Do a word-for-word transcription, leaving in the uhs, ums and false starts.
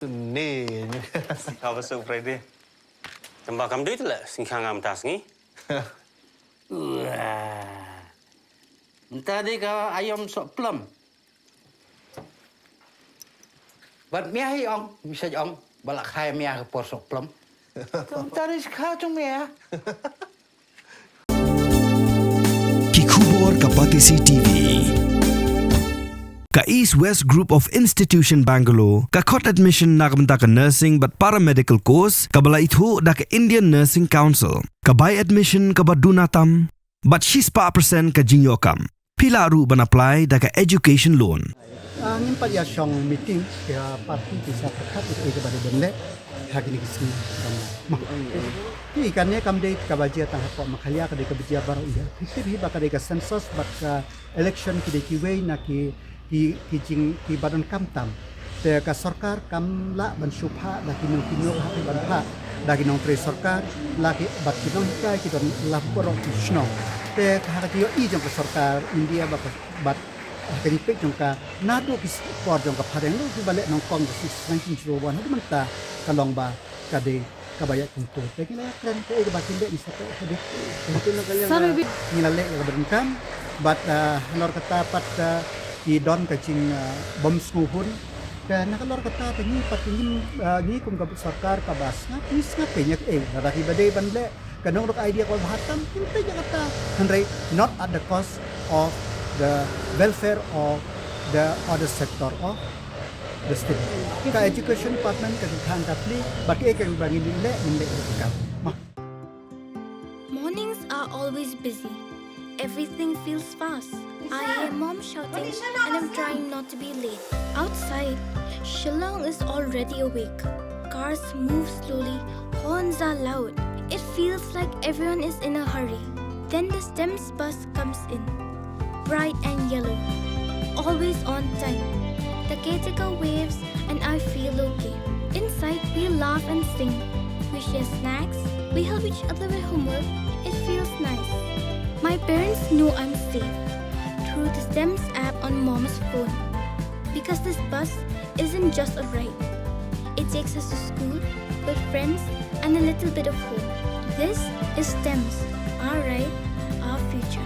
Ne. Ka ba suk Friday. Tang ba kam dei te la sing khang am tas ngi. Mynta dei ka aïom soh plum. Bad mia hi ong, misa ong, ba la khai mia ka por soh plum. Mynta dei skha jong mia. Ki khubor ka Batesi T V. Ka East West Group of Institution Bangalore ka khot admission na ka bynta ka nursing bad paramedical course kaba la ithuh da ka Indian Nursing Council. Ka bai admission kaba duna tam bad shispah percent ka jingïoh kam. Phi lah ruh ban apply da ka education loan. Ah, ngim pat ïa shong meeting, ïa party ki sa pyrkhat ïa kaba dei ban leh ha kine ki sngi. Ki kane kam dei kaba jia tang hapoh Meghalaya, ka dei kaba jia baroh India. Phi tip hi ba ka dei ka census bad ka election ki dei kiwei na ki, ki, ki jing, kiba donkam tam. Te ka sorkar kam lah ban shu phah da ki nongkynnoh ha ki ban phah da ki nongtrei sorkar, la ki bad ki nonghikai ki don la baroh ki shnong. Te ha ka jingïohi jong ka sorkar India bad ka, bad ha ka jingpeit jong ka naduh ki por jong ka phareng ruh kiba leh nongkong ka since nineteen zero one haduh mynta ka long ba ka dei kaba ïa kumto. Te ngi la ïa kren te kaba kin leh ngi sa te ka dei. Ngi la leh ïa kaba donkam bad, ah, halor kata pat, ah, ki don ka jing, ah, bym sngewhun. Te na ka lor kata te ngi pat ngi, ah, ngi kum ka sorkar kaba sngap, ngi sngap te ngi ïa, eh, lada kiba dei ban leh ka nongrok idea kaba bha tam, ngi te ïa kata. Hynrei not at the cost of the welfare of the other sector of the state. Ka education department ka jingthang ka pli, bad kiei kiei ba ngin leh, ngin leh ïa ka. Ma. Mornings are always busy. Everything feels fast. I hear mom shouting and I'm trying not to be late. Outside, Shillong is already awake. Cars move slowly, horns are loud. It feels like everyone is in a hurry. Then the STEMS bus comes in, bright and yellow, always on time. The caretaker waves and I feel okay. Inside, we laugh and sing. We share snacks. We help each other with homework. It feels nice. My parents know I'm safe through the STEMS app on mom's phone. Because this bus isn't just a ride. It takes us to school, with friends, and a little bit of home. This is STEMS, our ride, our future.